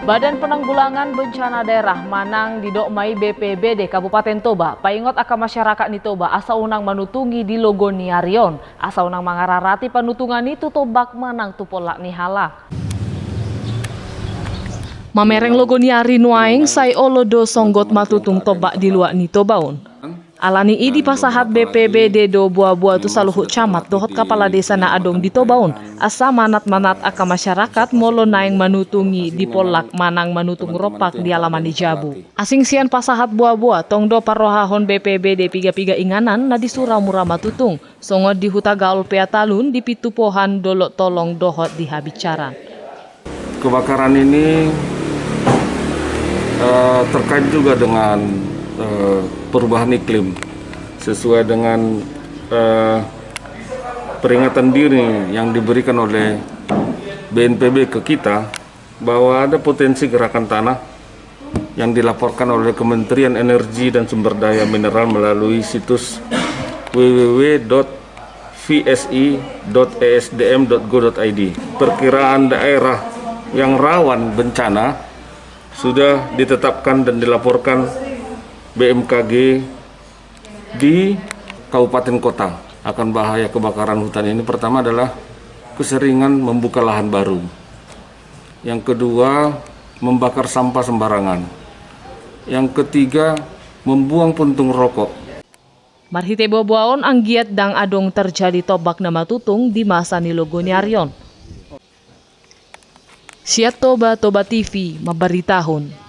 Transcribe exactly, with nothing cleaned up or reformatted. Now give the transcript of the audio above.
Badan Penanggulangan Bencana Daerah manang didok ma i B P B D Kabupaten Toba paingot angka masyarakat ni Toba asa unang manutungi di logo ni ari on, asa unang mangararati panutungan i tu tombak manang tu pollak ni halak. Mamereng logo ni ari nuaeng sai olo do songgot matutung tombak di luat ni Toba on. Alani i dipasahat B P B D do boaboa tu saluhut camat dohot kapala desa na adong di Toba on, asa manat-manat angka masyarakat molo naeng manutungi di pollak manang manutung rompak di alaman ni jabu. Asing sian pasahat boaboa, tong do parrohahon B P B D piga-piga inganan na di Suramura Matutung, songon di Hutagaol Peatalun, di Pintu Pohan, Dolok Tolong dohot di Habincaran. Kebakaran ini, eh, terkait juga dengan, eh, perubahan iklim. Sesuai dengan, eh, peringatan dini yang diberikan oleh B N P B ke kita, bahwa ada potensi gerakan tanah yang dilaporkan oleh Kementerian Energi dan Sumber Daya Mineral melalui situs w w w dot v s i dot e s d m dot go dot i d. Perkiraan daerah yang rawan bencana sudah ditetapkan dan dilaporkan B M K G di kabupaten kota akan bahaya kebakaran hutan ini. Pertama adalah keseringan membuka lahan baru. Yang kedua, membakar sampah sembarangan. Yang ketiga, membuang puntung rokok. Marhite boaboa on anggiat ndang adong terjadi tombak na matutung di masa ni logo ni ari on. Sian Toba, Toba T V mambaritahon.